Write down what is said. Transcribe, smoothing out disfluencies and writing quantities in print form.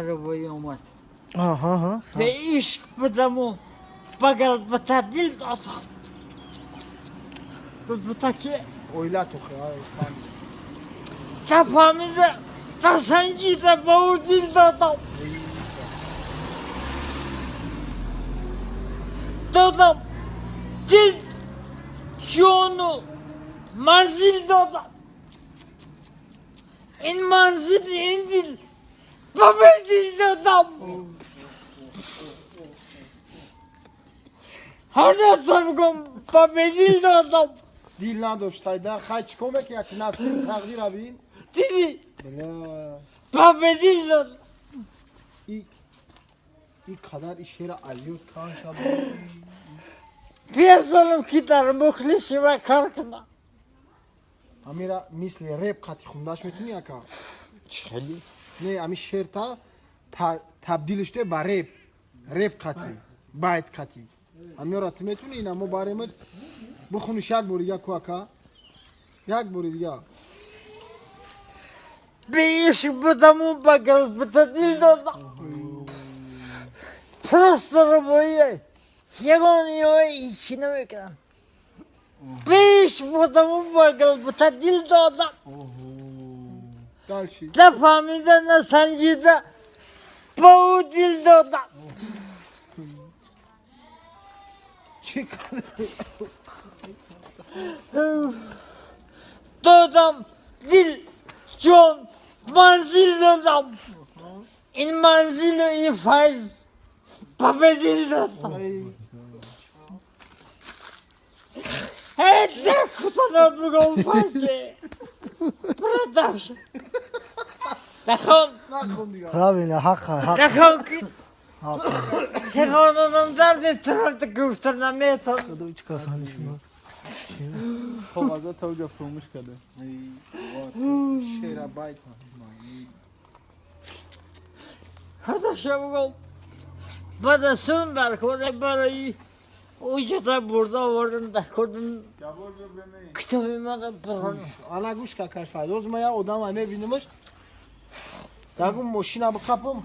روایی اومد. آها. به عشق بدم و بگر به تبدیل دادم. به تکی اویلا تو خیال تفامیده تسنجیده به او دل دادم. دادم دل جانو منزل دادم. این منزل این دل به دل دادم. هر دستم میگم به دل دادم. دل نداشت تایدا خای چیکار میکنی یک نصیب تقدیر ببین. دیدی؟ به دل دادم. این قدر این شعر علیوت کان شد. پیزانم که در مخلصی و کار کنم. امیرا مثل رپ قطی خونداش میتونی اکا؟ چلی؟ نه امی شعر تا تبدیلش ده به رپ. رپ قطی. بایت قطی. امیرا تو میتونی اینا مو باریم بخونیش یک بار دیگه کو اکا؟ یک بار دیگه. به عشق بدم و به قلب دل دادم. پرست روایی یگانه هیچی نمیکنم. به عشق بدم و به قلب دل دادم. نه فهمیده نه سنجیده به او دل دادم. چی دادم دل جان منزل دادم. این منزل و این فیض به دل دادم. هی نکتنم بگم فیضه برادر نخوام Правильно, حق حق. نخوام که تخانم درد ترد گفتن نمیتون. هیچ کس هنوز کاغذا تا اونجا فراموش کرده. شعر بایت. خدا بگم بعد از سون برکوده برای اوجتا برده آوردن دکردن کتابی مادم بران. آنا گوش که کار فایده. از ما یا آدم همه بینیمش. داگم ماشینا بخپم.